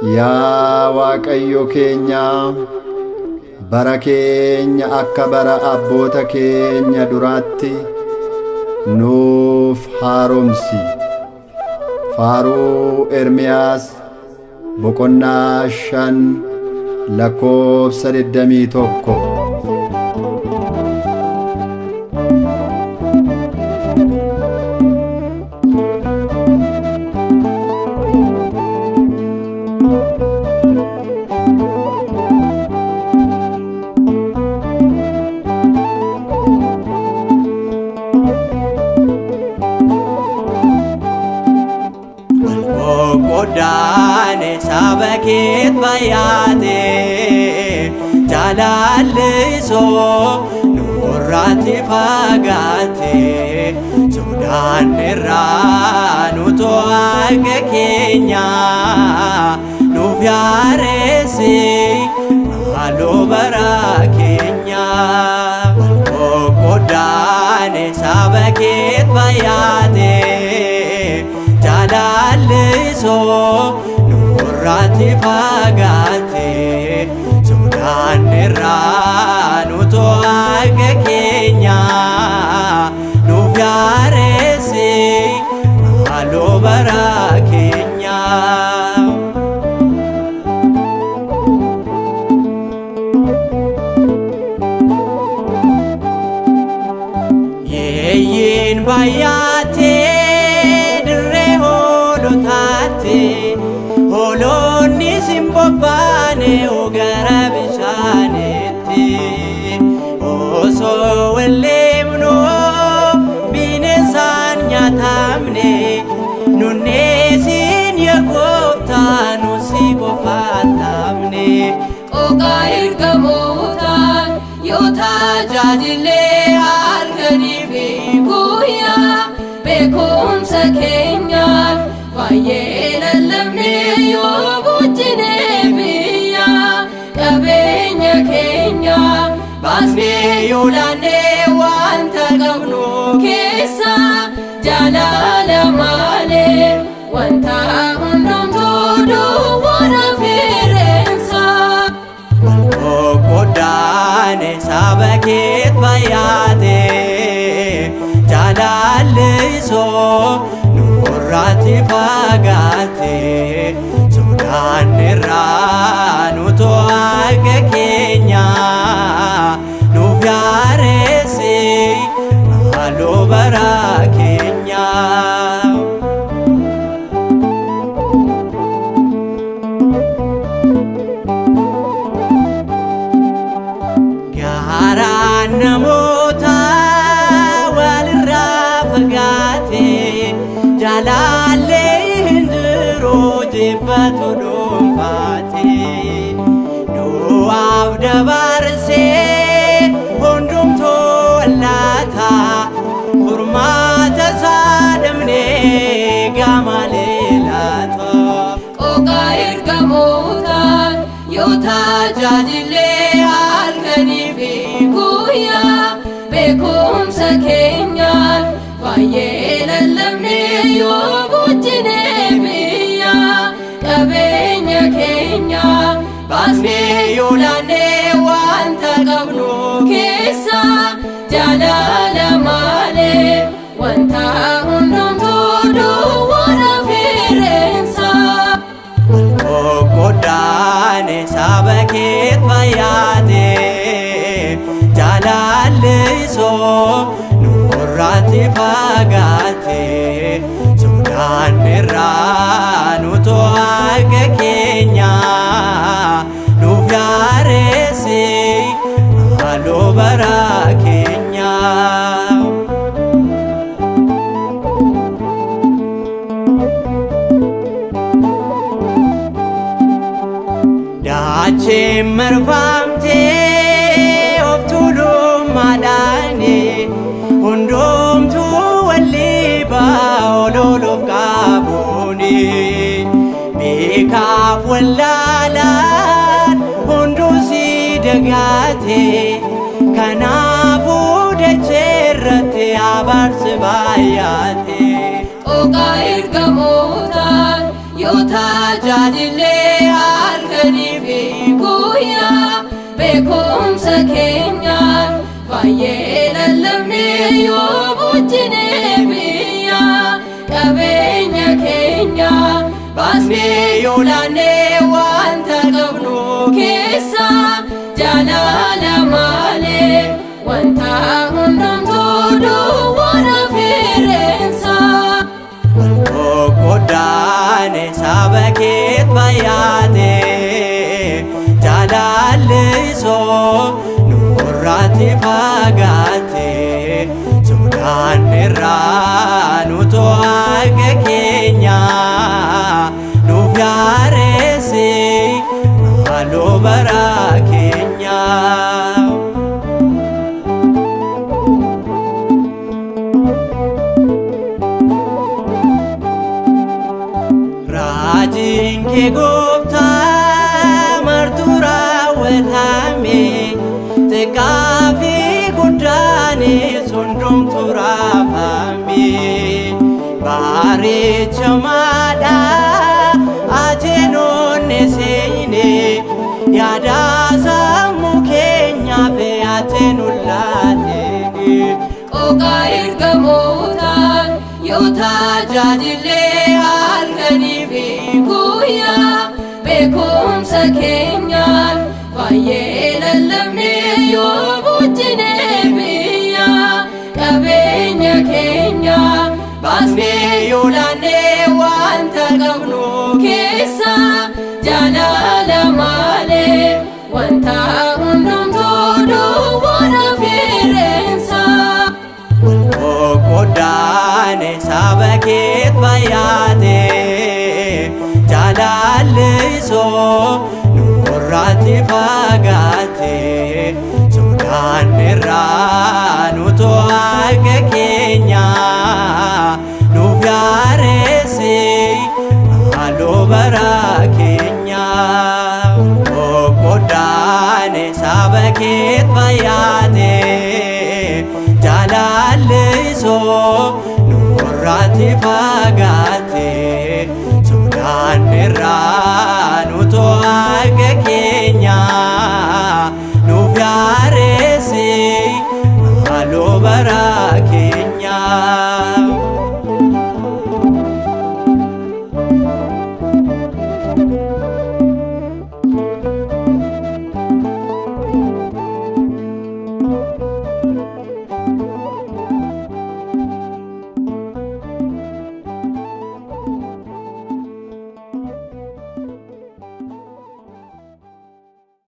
Yaa Waaqayyo keenya, bara keenya akka bara abboota keenya duraatti nuuf haaromsi. Faaruu Ermiyaas boqonnaa 5 lakkoofsa 21. Qoqqooddaane saba keet bayyaate jaalallisoo nurratti fagaate sodaannerraa nu akka keenya nuuf yaaressi halluu bara keenya. Qoqqooddaane saba keet bayyaate jaalallisoo nurratti fagaate sodaannerraa nu akka keenya nuuf yaaressi halluu bara keenya. Yeeyyiin baay'atee dirree hoolotaatti, hoolonni sin bobbaane gara bishaanitti. Osoo walleemnu bineensaan nyaatamne, nunneesin yaa gooftaa nu si qofaatamne. Qooqaa ergamootaan yoo tajaajillee halkanii fi guyyaa, beekumsa keenyaan baay'ee lallabne yoo bulchine biyya, qabeenya keenya baasnee yoo laannee wanta qabnu keessa, jaalala malee wanta hundumtuu duwwaadha fireensa. Qoqqooddaane saba keet bayyaate jaalallisoo nurratti fagaate sodaannerraa nu akka keenya nuuf yaaressi halluu bara keenya. Gaaraan namoota walirraa fagaate, jaalallee hin jiru, jibbatu dhuunfaate. Du'aaf dabarsee hundumtuu wallaata, furmaata isaa dhabnee gaamalee laata. Qooqaa ergamootaan yoo tajaajillee halkanii fi guyyaa, beekumsa keenyaan baay'ee lallabne yoo bulchine biyya, qabeenya keenya baasnee yoo laannee wanta qabnu keessa, jaalala malee wanta hundumtuu duwwaadha fireensa. Qoqqooddaane saba keet bayyaate jaalallisoo nurratti fagaate sodaannerraa nu akka keenya nuuf yaaressi halluu bara keenya. Daacheen marfamtee of tuulummaadhaani, hundumtuu walii ololuuf qabuuni, beekaaf wallaalaan hunduu si dagaate, kanaafuu dachee irratti abaarsi baay'ate. Qooqaa ergamootaan yoo Yoo tajaajillee halkanii fi guyyaa beekumsa keenyaan baay'ee lallabne yoo bulchine biyya qabeenya keenya baasnee yoo laanne wanta qabnu keessa jaalala malee wanta hundumtuu duwwaadha fireensa. Qoqqoddaane saba keet bayaate jaalallisoo nurraatti fagaate sodaan irraa nu to'aqa keenya nuuf yaareessi maaloo bara keenya. Raajiin kee gooftaa martuu raawwatame xiqqaa fi guddaanis hundumtuu raafame bareechamaadha ateenoonne seene yaada sammuu keenyaaf ateenu laate. Qooqa ergamootaan yoo tajaajillee halkanii fi guyyaa beekumsa keenyaan baay'ee lallabne yoo bulchine biyya qabeenya keenya baasnee yoo laanne wanta qabnu keessa jaalala malee wanta hundumtuu duwwaadha fireensa. Qoqqoddaane saba keet bayaate jaalallisoo nurraatti fagaate sodaan irraa nu to'aqa keenya nuuf yaareessi maaloo bara keenya. Qoqqoddaane saba keet bayaate jaalallisoo nurraatti fagaate sodaan irraa nu to'aqa keenya nuuf yaareessi maaloo bara keenya.